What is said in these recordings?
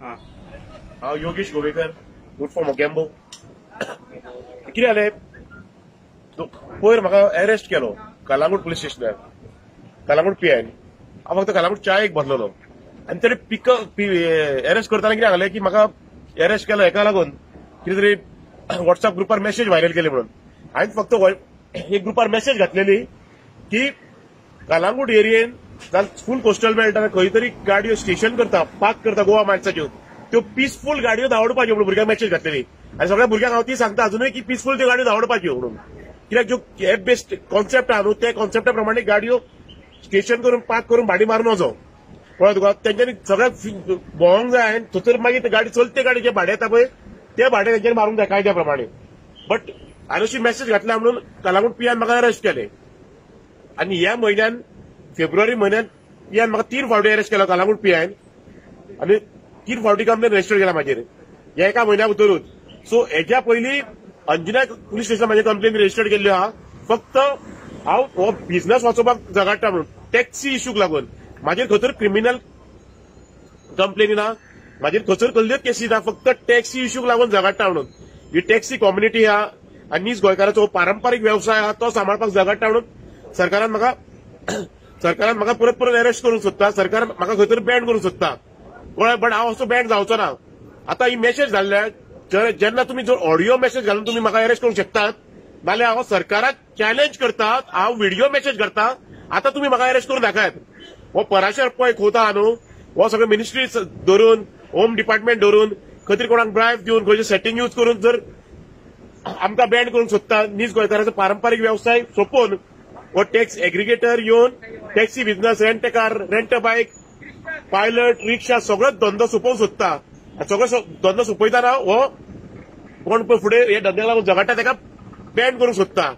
हांव Yogesh Govekar, good for Mogambo. कितें जालें, पयर म्हाका अरेस्ट केलो कलांगूट पुलीस स्टेशनार, कलांगूट पीआयन. हांव फक्त कलांगूट चायेक बसलेलो आनी तेणे पिकअप अरेस्ट करतना कितें सांगलें की म्हाका अरेस्ट केलो हेका लागून कितें तरी व्हॉट्सअप ग्रुपार मॅसेज व्हायरल केली म्हणून. हांवें फक्त एक ग्रुपार मॅसेज घातलेली की कलांगूट एरियेन फूल कोस्टल बेल्टान खंय तरी गाडयो स्टेशन करता, पार्क करता गोवा मार्चाच्यो, त्यो पिसफूल गाडयो धांवडपाच्यो म्हणून भुरग्यांक मॅसेज घातलेली. आनी सगळ्या भुरग्यांक हांव ती सांगता अजुनूय की पिसफूल त्यो गाडयो धांवडपाच्यो म्हणून, कित्याक ज्यो एप बेस्ड कॉन्सेप्ट आहा न्हू त्या कॉन्सेप्टा प्रमाणे गाडयो स्टेशन करून पार्क करून भाडी मारून वचो. कळ्ळें तुका? तेंच्यांनी सगळ्याक भोंवंक जाय आनी थंयसर मागीर गाडी चलते गाडी जे भाडें येता पळय ते भाडें तेंच्यांनी मारूंक जाय कायद्या प्रमाणे. बट हांवें अशी मॅसेज घातल्या म्हणून कलांगूट पीआन म्हाका अरेस्ट केले. आनी ह्या म्हयन्यान फेब्रुवारी म्हयन्यान पीआन म्हाका 3 फावटी अरेस्ट केलो कलांगूट पीआयन, आनी 3 फावटी कंप्लेन रजिस्टर केला म्हाजेर ह्या एका म्हयन्या भितरूच. सो हेज्या पयलीं अंजुना पुलीस स्टेशन म्हाजे कंप्लेन रजिस्टर केल्ल्यो आहा. फक्त हांव हो बिझनस वाचोवपाक झगडटा म्हणून टॅक्सी इश्यूक लागून म्हाजेर खंयसर क्रिमिनल कंप्लेनी ना, म्हाजेर खंयसर कसल्योच केसी ना, फक्त टॅक्सी इश्यूक लागून झगडटा म्हणून. ही टॅक्सी कम्युनिटी आहा आनी नीज गोंयकाराचो पारंपारीक वेवसाय आहा तो सांबाळपाक झगडटा म्हणून सरकारान म्हाका परत परत अरेस्ट करूंक सोदता, सरकार म्हाका खंय तरी बॅन करूंक सोदता. कळ्ळें? बट हांव असो बॅन जावचो ना. आतां ही मॅसेज घाल्ल्या, जेन्ना तुमी जर ऑडियो मॅसेज घालून तुमी म्हाका अरेस्ट करूंक शकतात, नाल्यार हांव सरकाराक चॅलेंज करता, हांव व्हिडियो मॅसेज करता, आतां तुमी म्हाका अरेस्ट करून दाखयात. हो पराशर पळय खोता आहा न्हू, हो सगळे मिनिस्ट्री धरून, होम डिपार्टमेंट धरून, खंय तरी कोणाक ब्रायब दिवन खंयचे सेटींग यूज करून जर आमकां बॅन करूंक सोदता, नीज गोंयकाराचो पारंपारीक वेवसाय सोंपोवन हो टॅक्स एग्रिगेटर येवन taxi business, rent car, rent bike, pilot, rickshaw सगळो धंदो सोंपोवंक सोदता. सगळो धंदो सोंपयतना हो कोण पळय फुडें हे धंद्याक लागून झगडटा ताका बॅन करूंक सोदता.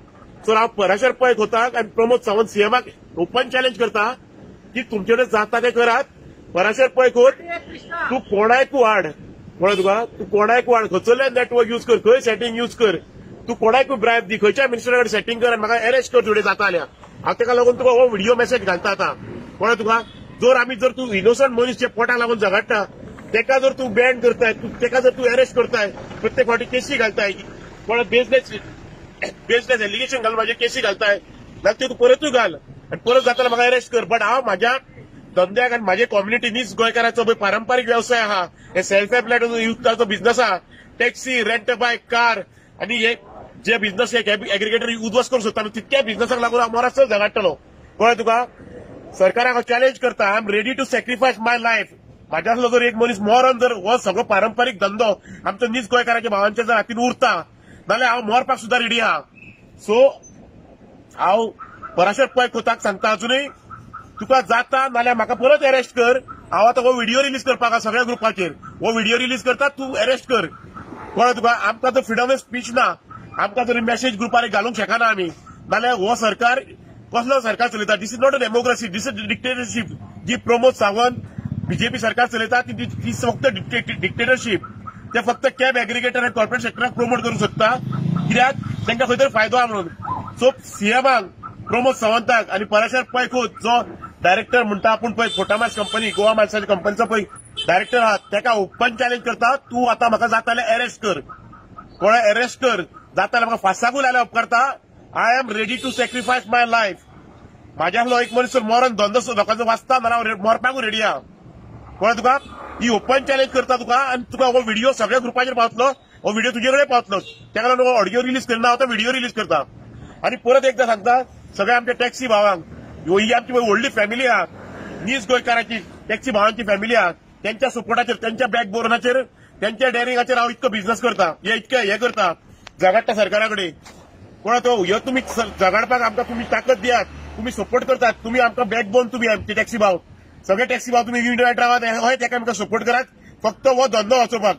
सो हांव पराशर पळय खोताक आनी प्रमोद सावंत सीएमाक ओपन चॅलेंज करता की तुमचे कडेन जाता तें करात. पराशर पळय खोत, तूं कोणायकू हाड, कळ्ळें तुका? तूं कोणायकू हाड, खंयसरलें नेटवर्क यूज कर, खंय सेटींग यूज कर, तूं कोणायकूय ब्रायब दी, खंयच्या मिनिस्टरा कडेन सेटींग कर आनी म्हाका अरेस्ट कर तुजे जाता जाल्यार. हांव ताका लागून तुका हो व्हिडियो मॅसेज घालता आतां. कळ्ळें तुका? जर आमी जर तूं इनोसंट मनीस जे पोटाक लागून झगडटा तेका जर तूं बॅन करताय, तेका जर तूं अरेस्ट करताय, प्रत्येक फावटी केसी घालताय, कोणा बेसलेस एलिगेशन घालून म्हाजे केसी घालताय, जाल्यार त्यो तूं परतूय घाल आनी परत जाता म्हाका अरेस्ट कर. बट हांव म्हाज्या धंद्याक आनी म्हाजे कम्युनिटी नीज गोंयकाराचो पळय पारंपारीक वेवसाय आहा, हे सेल्फ एम्प्लॉयड युथाचो बिझनस आहा, टॅक्सी, रेंट बायक, कार आनी हे जे बिझनस हे एग्रिगेटर उद्ध्वस्त करूंक सोदता तितक्या बिझनसाक लागून हांव मरासर झगडटलो. कळ्ळें तुका? सरकाराक हांव चॅलेंज करता, I am ready to sacrifice my life. म्हाज्या आसलो जर एक मनीस मरण जर हो सगळो पारंपारीक धंदो आमचो नीज गोंयकाराच्या भावांच्या जर हातीन उरता जाल्यार हांव मरपाक सुद्दां रेडी आहा. सो हांव पराशर पळय खोताक सांगता अजुनूय, तुका जाता नाल्यार म्हाका परत अरेस्ट कर. हांव आतां हो व्हिडियो रिलीज करपाक आहा सगळ्या ग्रुपाचेर, हो व्हिडियो रिलीज करता, तूं अरेस्ट कर. कळ्ळें तुका? आमकां तर फ्रिडम ऑफ स्पीच ना, आमकां जर मॅसेज ग्रुपार घालूंक शकना आमी, नाल्यार हो सरकार कसलो सरकार चलयता? This is not a democracy, this is dictatorship. जी प्रमोद सावंत बीजेपी सरकार चलयता ती फक्त डिक्टेटरशीप. ते फक्त कॅब एग्रिगेटर आनी कॉर्पोरेट सेक्टराक प्रमोट करूंक सोदता, कित्याक तांकां खंय तरी फायदो आहा म्हणून. सो सीएमाक, प्रमोद सावंताक आनी पराशर पै खोत जो डायरेक्टर म्हणटा आपूण पळय फोटामास कंपनी, गोवा मार्साच्या कंपनीचो पळय डायरेक्टर आहा, ताका ओपन चॅलेंज करता, तूं आतां म्हाका जाता जाल्यार अरेस्ट कर. कळ्ळें? अरेस्ट कर, जाता जाल्यार म्हाका फासाकूय लायल्यार उपकारता. I am ready to sacrifice my life. म्हाज्या आसलो एक मनीस मरण धंदो लोकांचो वाचता जाल्यार हांव मरपाकूय रेडी आहा. कळ्ळें तुका? ही ओपन चॅलेंज करता तुका आनी तुका हो व्हिडियो सगळ्या ग्रुपाचेर पावतलो, हो व्हिडियो तुजे कडेन पावतलो. ताका लागून हो ऑडियो रिलीज करना, हांव तो व्हिडियो रिलीज करता. आनी परत एकदां सांगता सगळ्या आमच्या टॅक्सी भावांक, ही आमची व्हडली फॅमिली आहा, नीज गोंयकाराची टॅक्सी भावांची फॅमिली आहा, त्यांच्या सपोर्टाचेर, त्यांच्या बॅकबोनाचेर, त्यांच्या डेरिंगाचेर हांव इतको बिझनस करता, हे इतकें हें करता, झगडटा सरकारा कडेन. कोणा तो ह्यो तुमी झगडपाक आमकां तुमी ताकद दियात, तुमी सपोर्ट करतात, तुमी आमकां बॅकबोन, तुमी आमचे टॅक्सी भाव, सगळे टॅक्सी भाव तुमी युनिट रावात, हय तेका आमकां सपोर्ट करात. फक्त हो धंदो वाचोवपाक,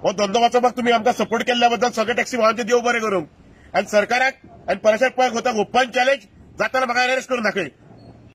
हो धंदो वाचोवपाक तुमी आमकां सपोर्ट केल्ल्या बद्दल सगळे टॅक्सी भावांचे देव बरें करूंक. आनी सरकाराक आनी पराशर पळय खोताक ओपन चॅलेंज, जाता म्हाका अरेस्ट करून दाखय.